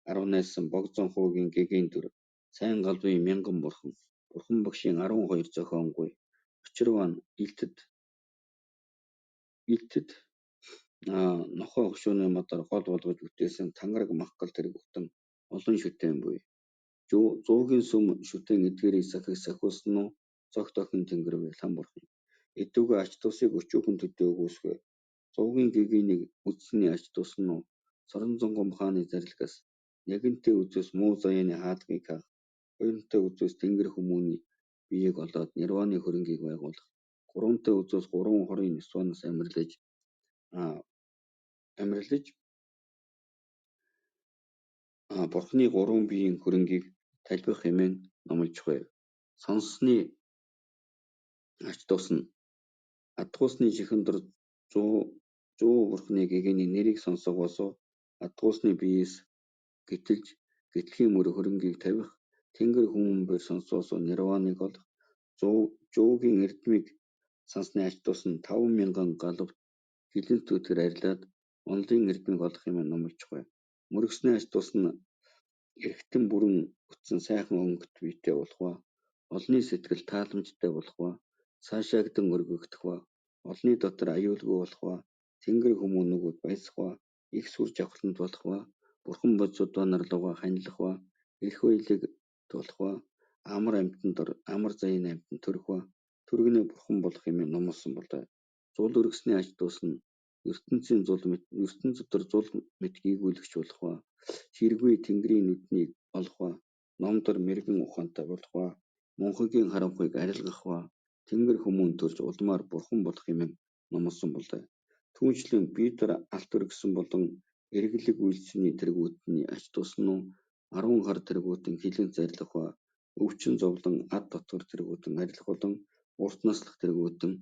18-сан Богзоонхуугийн гэгээн дүр, Сайн галбын мянган бурхан, Бурхан багшийн 12 зохионгуй, Учирван, Илтэд нохой хошууны модоор гол болгож бүтээсэн Тангараг махгал тэргүүтэн олон шүтээн буй. Зуугийн сүм шүтээн эдгээрийг сахих сахиулсан нь цогт охин тэнгэр буй лам бурхан юм. Эдүгээ ач тусыг өчүүхэн төдий өгөөсгөө. Зуугийн гэгээнийг үзсэний ач тус нь Соронзонгом хааны зарилгаас нэгэнтээ үзвэс муу заяаны хаалгыг хаах, хоёрынтой үзвэс тэнгэр хүмүүний биеийг олоод нирваны хөрөнгийг байгуулах, гуравнтай үзвэс гурван хорын нисванаас амьрлаж бурханы гурван биеийн хөрөнгийг талбих хэмээн номлож байв. Сонссоны ач тус нь Адгуусны чихэн дор зуу бурханы гэгээний нэрийг сонсогоосоо адгуусны биеэс гэтэлж гэтлэгийн мөр хөрөнгийг тавих, тэнгэр хүмүүн буй сонсоосоо нирваныг олох, зуугийн эрдмийг санссаны ач тус нь 5000 галавт хилэнц төдийгөр арилаад онолын эрдмийг олох хэмээн номлож байв. Мөргөсний ач тус нь эрхтэн бүрэн өтсөн сайхан өнгөт биетэй болох ба олонний сэтгэл тааламжтай болох ба цаашаагдан өргөгдөх ба олонний дотор аюулгүй болох ба тэнгэр хүмүүн нүгүүд баясах ба их сүр жавхлант болох ба бурхан бодисадва нар лугаа ханилах ба эрх баялаг болох ба амар амьтанд амар заяаны амьтанд төрөх ба түргэнээ бурхан болох хэмээн номлосон болой. Зул өргөсний ач тус нь ертөнцийн зул мэт ертөнц дотор зул мэт гийгүүлэгч болох ба хэргүй тэнгэрийн нүднийг олох ба ном дор мэргэн ухаантай болох ба мунхагийн харанхуйг арилгах ба тэнгэр хүмүүн төрж улмаар бурхан болох хэмээн номлосон болой. Түүнчлэн би дор алт өргөсөн болон эргэлэг үйлсний тэргүүтний ач тус нь 10 хар тэргүүтэн хилэнц арилгах ба өвчин зовлон ад дотор тэргүүтэн арилгах болон урт наслах тэргүүтэн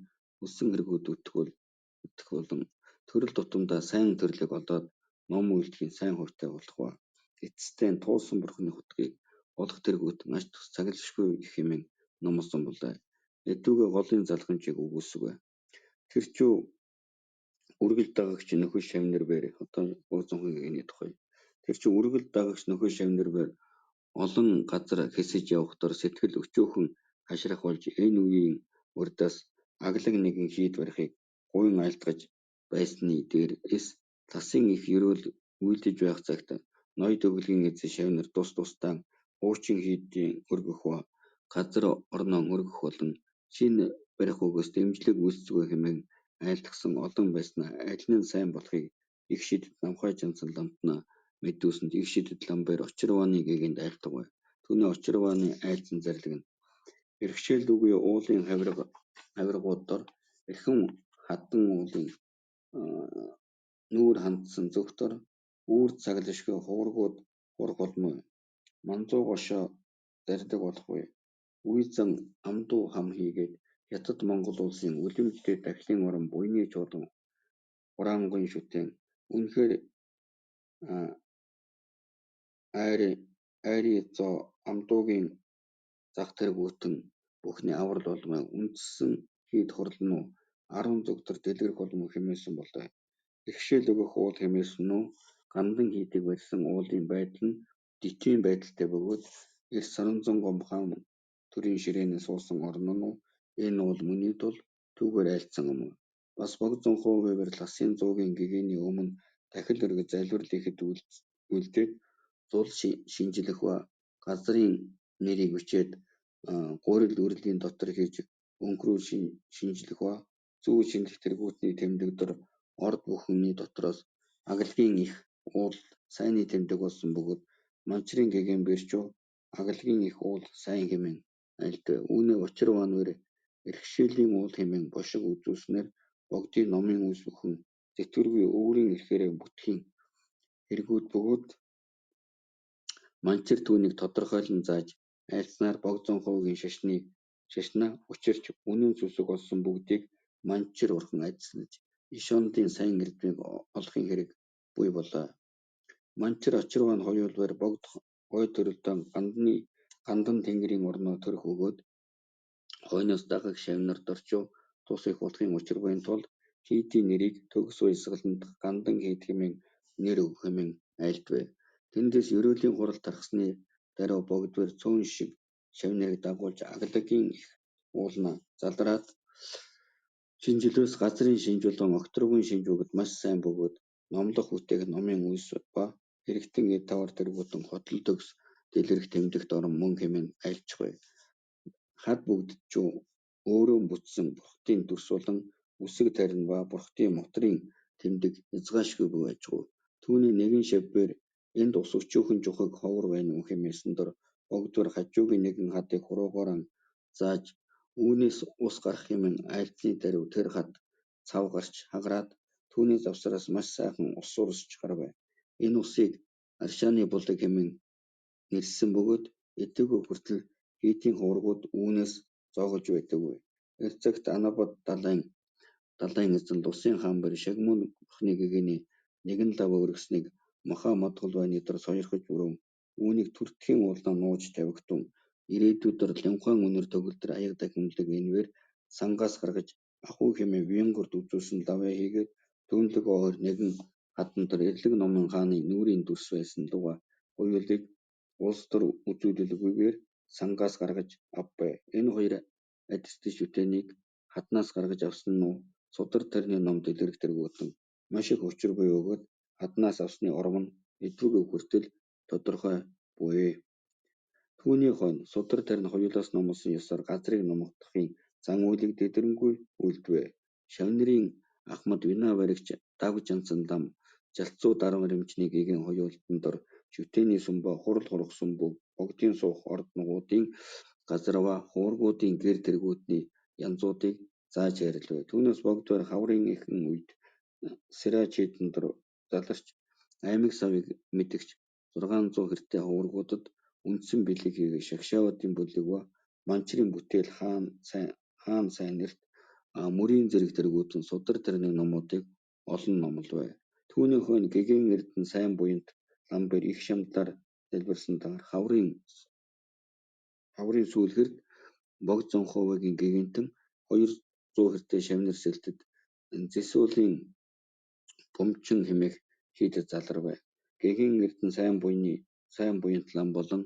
өссөн хэрэгүүд үтгэх болон төрөл тутамдаа сайн төрлийг олоод ном үйлдэхийн сайн хувьтай болох ба эцэстээ нь туулсан бурханы хутгийг олох тэргүүтэн ач тус цаглашгүй гэх хэмээн номлосон болой. Эдүгээ голын залгамжийг өгөөсгөө. Тэр чүү үргэлж дагагч нөхөр шавнар бээр одоо Богзонхын гэгээний тухай. Тэр чинь үргэлж дагагч нөхөр шавнар бээр олон газар хэсэж явахдаар сэтгэл өчөөхөн хашрах болж энэ үеийн урдаас аглан нэгэн хийд барихыг гуйн айлтгаж байсны дээр эс ласын их ерөөл үйлдэж байх цагт ноёд өглөгийн эзэн шавнар тус тусдаа хуучин хийдийн өргөх ба газар орноо өргөх болон шинэ барих үгээс дэмжлэг үйлцгүй хэмээн айлтгасан олон байснаа аль нь сайн болохыг их шидэт намхай жансан ламтнаа мэдүүлсэнд их шидэт ламбер Очирваны гэгээнд айлтгав. Түүний Очирваны айлдсан зарлиг нь бэрхшээлгүй уулын хавиргууд дор эрхэм хатан уулын нүүр хандсан зүгт дор үүр цаглашгүй хуврагууд хурах болмой. Манзуу гошоо зарлиг болохгүй. Үе зан амдуу хам хийгээд Хятад Монгол улсын үлэмжтэй дахлын орон буяны чуулган Хураангуйн шүтээн. Үнэхээр Айрий-зоо Амдуугийн зах тэргүүтэн бүхний аварал болмой үндсэн хийд хурал нь 10 зүг дор дэлгэрэх болмой хэмээсэн болой. Бэрхшээл өгөх уул хэмээсэн нь Гандан хийдийг барьсан уулын байдал нь дөчийн байдалтай бөгөөд эрт Соронзон хаан төрийн ширээний суусан орон нь энэ уул мөний тул түүгээр айлдсан юм. Бас Богдозонховоор ласын зуугийн гэгээний өмнө дахил өргөж залбирал хийхэд үлдээд зул шинэчлэх ба газрын нэрийг бичээд гурил үрлийн дотор хийж өнгөрөөл шинэчлэх ба зүү шинэлэх тэргүүтний тэмдэг дор орд бүхний дотроос Агалгийн эх уул сайнны тэмдэг болсон бөгөөд Манчарын гэгээн бэрчүү Агалгийн эх уул сайн хэмээн айлдав. Үүнээ Учирваанвэр бэрхшээлийн уул хэмээн бошиг үзүүлснээр Богдын номын үйлс бүхэн зэтвэргүй өөрийн эрхээрээ бүтэхийн хэрэгүүд бөгөөд Манчар түүнийг тодорхойлон зааж айлдсанаар Богдозонховгийн шашнаа учирч үнэн сүсэг олсон бүгдийг Манчар бурхан адислаж иш онолын сайн эрдмийг олохын хэрэг буй болоо. Манчар Учирваан хоёулбайр Богд гой төрөлдөө Гандан тэнгэрийн орноо төрөх бөгөөд хойноос дагах шавь нар дорчуу тус их болохын учир буян тул хийдийн нэрийг төгс уясгаланд Гандан хийд хэмээн нэр өгөх хэмээн айлдвэ. Тэндээс ерөөлийн хурал тархсаны даруй Богдбоор цөөн шиг шавь нарыг дагуулж Агалгийн эх уулнаа залраад шинэчлөөс газрын шинж болон огторгуйн шинж бөгөөд маш сайн бөгөөд номлох бүтээх номын үйлс ба хэрэгтэн эд тавар тэргүүтэн хотол төгс дэлгэрэх тэмдэгт орон мөн хэмээн айлчхав. Хад бүгдчүү өөрөө бүтсэн Бурхадын дүрс болон үсэг тарина ба Бурхадын мотрын тэмдэг хязгаашгүй буй ажгүй. Түүний нэгэн шавьбээр энд ус өчүүхэн жухаг ховор байна уу хэмээсэн дор Богдвор хажуугийн нэгэн хадыг хуруугаараа зааж үүнээс ус гарах хэмээн айлдсаны даруй тэр хад цав гарч хагараад түүний завсраас маш сайхан ус сурсч гарав. Энэ усыг Аршааны булаг хэмээн нэрлэсэн бөгөөд эдэггүй хүртэл хийдийн хуврагууд үүнээс зоогож байдаггүй. Тэр цагт Анабад далайн эзэн Лусын хаан буй Шагмун бурхны гэгээний нэгэн лав өргөснийг Маха Модголвайны дор сойрхож өрөөн үүнийг Түртхийн уулнаа нууж тавигтун. Ирээдүйд дор Линхуан үнэр төгөлдөр аяга дахимлаг энвээр сангаас гаргаж ахуй хэмээн Венгерт үзүүлсэн лавьяа хийгээд Төнлөгөө ойр нэгэн хадан дор Эрлэг номын хааны нүрийн дүрс байсан луга хоёулыг улс төр үзүүлэлгүйгээр сангаас гаргаж авбай. Энэ хоёр адисти шүтээнийг хаднаас гаргаж авсан нь судар тарины ном дэлгэрэх тэргүүтэн маш их учир буй бөгөөд хаднаас авсны ором нь эдвүгэ хүртэл тодорхой буй. Түүний хойно судар тарин хоёулаас номлосон ёсоор газрыг номлохын зан үйлийг дэдэрэнгүй үйлдвэ. Шавь нарын Ахмад Вина баригч Давжанцан лам Жалцуу дарамжны гэгээн хоёултан дор шүтээний сүм ба хурал хурах сүм богдын суух орд нугуудын газар ба хуургуудын гэр тэргүүтний янзуудыг зааж хайрлав. Түүнээс Богдвар хаврын эхэн үед Сирачидэн дор заларч аймаг савыг мэдэгч 600 хэртэй хуврагуудад үндсэн бэлэг хийгээ Шагшааватын бүлэг ба Манчрын бүтээл хаан сайн нэрт мөрийн зэрэг тэргүүтэн судар тэрний номуудыг олон номлов. Түүний хойно гэгээн эрдэнэ сайн буянт ламбер их шамдлаар залбирсан дагаар хаврын сүүлгэрт Богдзонховогийн гэгээнтэн 200 хэртэй шавнар сэлтэд Зэсуулийн бөмбөчин хэмээх хийдэд заларвэ. Гэгээн эрдэнэ сайн буянт лам болон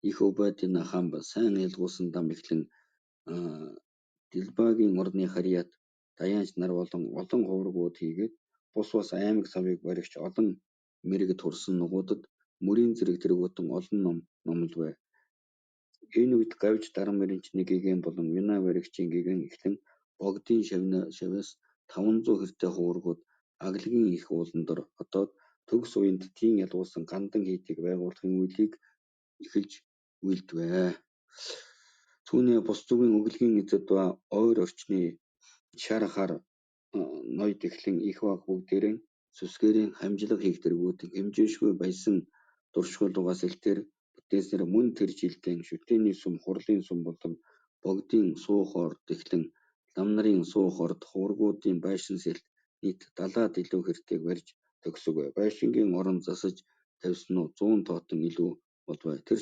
их Обадина хамб сайн ялгуусан лам эхлэн Дилбагийн орны харьяат даяанч нар болон олон хуврагууд хийгээд бус бас аймаг савыг баригч олон мэргэд хурсан нугуудад мөрийн зэрэг тэргүүтэн олон ном номловэ. Энэ үед гавж даран мэрэнчний гэгээн болон Вина баригчийн гэгээн эхлэн Богдын шавьяас 500 хэртэй хуврагууд Агалгийн эх уулан дор хотоод төгс уянд тийм ялгуусан Гандан хийдийг байгуулахын үйлийг эхэлж үйлдвэ. Түүний бус зүгийн өглөгийн эзэд ба ойр орчны шар хар ноёд эхлэн их баг бүгдээрэн сүсгээрэн хамжлага хийх тэргүүтэн хэмжээшгүй баясан дуршгуулгаас элтээр бүтээснээр мөн тэр жилдээ шүтээний сүм, хурлын сүм болон Богдын суух орд эхлэн Лам нарын суух орд, хуврагуудын байшин сэлт нийт 70-аад илүү хэртэйг барьж төгсгөө. Байшингийн орон засаж тавьсан нь 100 тоотон илүү болвэ. Тэр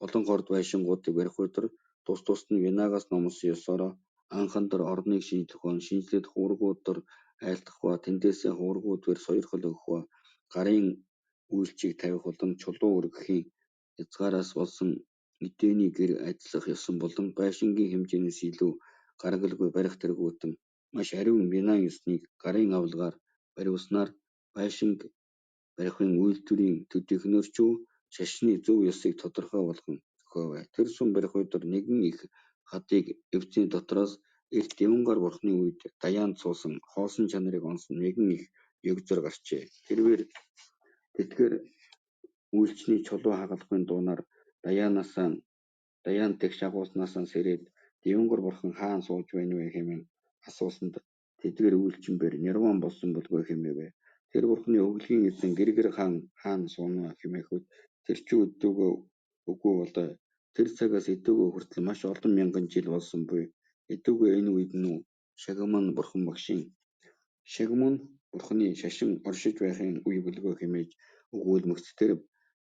олон хорд байшингуудыг барих өдөр тус тусад нь Венагаас номлосон ёсоороо анхан дор орныг шинэчлэх ба шинэчлээд хуврагууд дор айлтгах ба тэндээсээ хуврагууд бээр сойрхол өгөх ба гарын үйлчийг тавих болон чулуу өргөхийн хязгаараас болсон эдээний гэр ажиллах ёсон болон байшингийн хэмжээнээс илүү гаргалгүй барих тэргүүтэн маш ариун Венан ёсныг гарын авлагаар бариулснаар байшинг барихын үйлдвэрийн төдийхнөөр ч шашны зөв ёсыг тодорхой болгон зохиовээ. Тэр сүм барих өдөр нэгэн их хадыг эвзийн дотроос эрт Дивангар бурхны үед даяанд суусан хоосон чанарыг онсон нэгэн их егзөр гарчээ. Тэрээр тэдгээр үйлчний чулуу хагалахын дуунаар даяанд тэгш агуулснаасаа сэрээд Дивангар бурхан хаана сууж байна вэ хэмээн асуусанд тэдгээр үйлчин бээр нирван болсон бөлгөө хэмээвээ. Тэр бурханы өглөгийн эзэн Гэргэр хаан хаана сууна вэ хэмээхэд тэр чинь өдөөгөө үгүй болоо. Тэр цагаас эдүүгээ хүртэл маш олон мянган жил болсон буй. Эдүүгээ энэ үед нь Шагман бурхан багшийн Шагмун бурханы шашин оршиж байхын үе бөлгөө хэмээж өгүүлмэгц тэр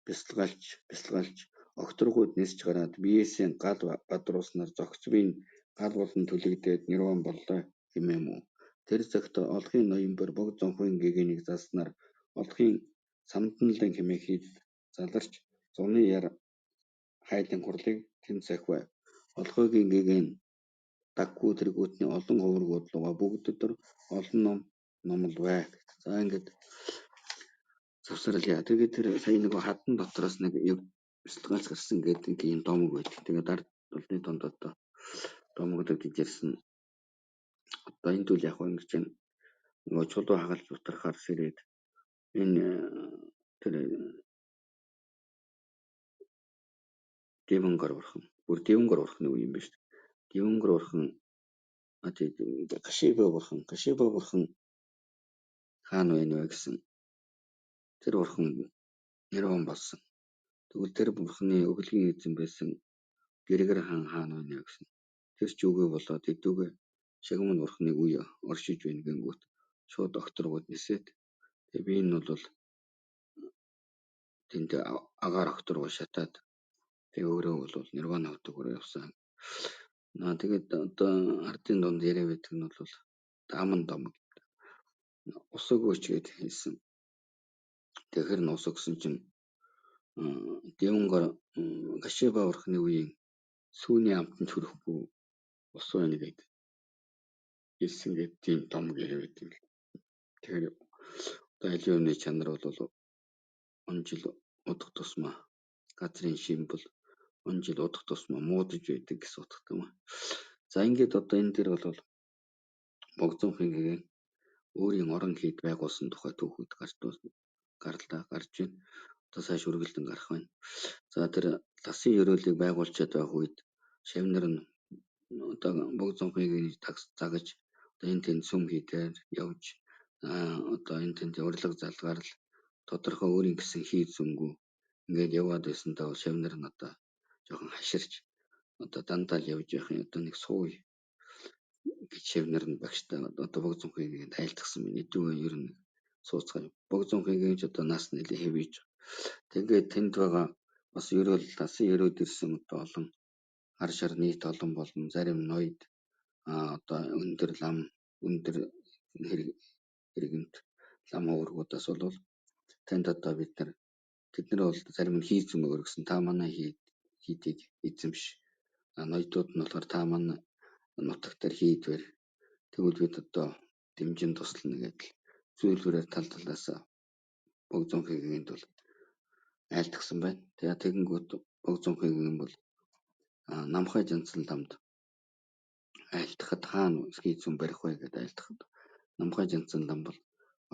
бясалгалж огторгуйд нисэж гараад биеэсээ гал гадруулснаар зохиц бие нь гал болон түлэгдээд нирван боллоо хэмээн мүү. Тэр цагт олохын ноён бор Богдзонхын гэгээнийг заснаар олохын самданлан хэмээх хийд заларч зуны яр хайлан хурлыг тэнд сахив. Олохойгийн гэгээ нь даггүй тэргүүтний олон хуврагууд лугаа бүгд дор олон ном номловээ. За ингээд завсарлая. Тэгээд тэр сая нөгөө хадан дотроос нэг бясалгалж гарсан гэдэг ийм домог байдаг. Тэгээд ард олны донд одоо домоглог гэж ярьсан. Одоо энэ зүйл яг ингэж байна. Нөгөө чулуу хагалж утархаар сэрээд энэ тэр Дивангар бурхан. Бүр Дивангар бурханы үе юм байна шүү дээ. Дивангар бурхан Гашиба бурхан, Гашиба бурхан хаана байна вэ гэсэн. Тэр бурхан нирван болсон. Тэгвэл тэр бурханы өглөгийн эзэн байсан Гэргэр хаан хаана байна вэ гэсэн. Тэр ч үгүй болоод эдүүгээ Шагман бурханыг үе оршиж байна гэнгүүт шууд огторгууд нисээд тэгээ би энэ бол тэнд агаар огторгоо шатаад тэгээ өөрөө бол нирван авдаг явсан. Тэгээд одоо ардын дунд яриа байдаг нь бол дааман домог. Ус өгөөч гэж хэлсэн. Тэгэхээр нь ус өгсөн чинь Дивангар Гашиба бурхны үеийн сүүний амтанд хүрэхгүй ус байна гэд хэлсэн гэдэг тийм домог яриа байдаг юм л. Тэгэхээр одоо аливаа юмны чанар бол он жил удах тусмаа газрын шимбэл он жил удах тусмаа муудаж байдаг гэсэн утгатай юм. За ингээд одоо энэ дээр бол Богдзонхын гэгээн өөрийн орон хийд байгуулсан тухай түүхүүд гарлаа гарч байна. Одоо цааш үргэлжлэн гарах байна. За тэр ласын ерөөлийг байгуулчаад байх үед шавнар нь одоо Богдзонхын гэгээг загаж одоо энэ тэнд сүм хийдээр явж одоо энэ тэнд урилга залгаар л тодорхой өөрийн гэсэн хийд сүмгүй ингээд яваад байсантай бол шавнар нь одоо жоохон хаширч одоо дандаа л явж явах юм одоо нэг сууя гэж шавнар нь багштай одоо Богдзонхын гэгээнд айлтгсан байна. Эдүүгээ ер нь сууцгаа. Богдзонхын гэгээн ч одоо нас нэлээ хэвийж. Тэгээд тэнд байгаа бас ерөөл ласын ерөөд ирсэн одоо олон хар шар нийт олон болон зарим ноёд одоо өндөр лам өндөр хэргэмт лам уургуудаас бол танд одоо бид нар тэд нар бол зарим нь хийц юм өргөсөн. Та манай хийдийг эзэмш. Ноёдууд нь болохоор та манай нутаг дээр хийд бэр. Тэгвэл бид одоо дэмжин туслана гэдэл зүйлгүүрээр тал талаас Богдзонхын гэгээнд бол айлтгсан байна. Тэгээ тэгэнгүүт Богдзонхын гэгээн бол Намхай Жанцсан ламд айлтгахад хаана хийц юм барих вэ гэдээ айлтгахад Намхай Жанцсан лам бол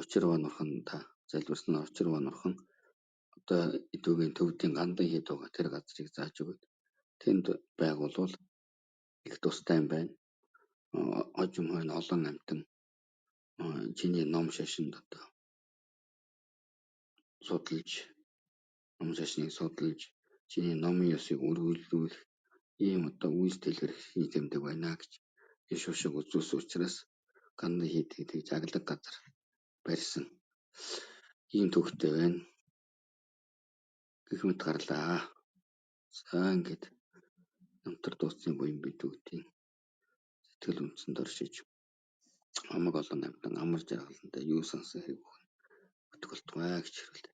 Учирван нурхан та залбирсан Учирван нурхан одоо эдүүгийн төвдийн гандан хийд байгаа тэр газрыг зааж өгöd. Тэнд байгуулвал их тустай юм байна. Хожим хойно олон амьтан чиний ном шашинд одоо судалж ном шашныг судалж чиний номын ёсыг үргэлжлүүлэх ийм одоо үйлс дэлгэрэх хий тэмдэг байна гэж Энэ шошго үзүүлсэн учраас Ганны хийдийг тэгж аглаг газар барьсан. Ийм түүхтэй байна. Гэх мэт гарлаа. За ингээд намтар дууцны буян бидүүдийн сэтгэл үндэсэнд оршиж амаг олон амьтан амар жаргалантай юу сансан хэрэг бүхэн өтөх болтугай гэж хэрүүлээ.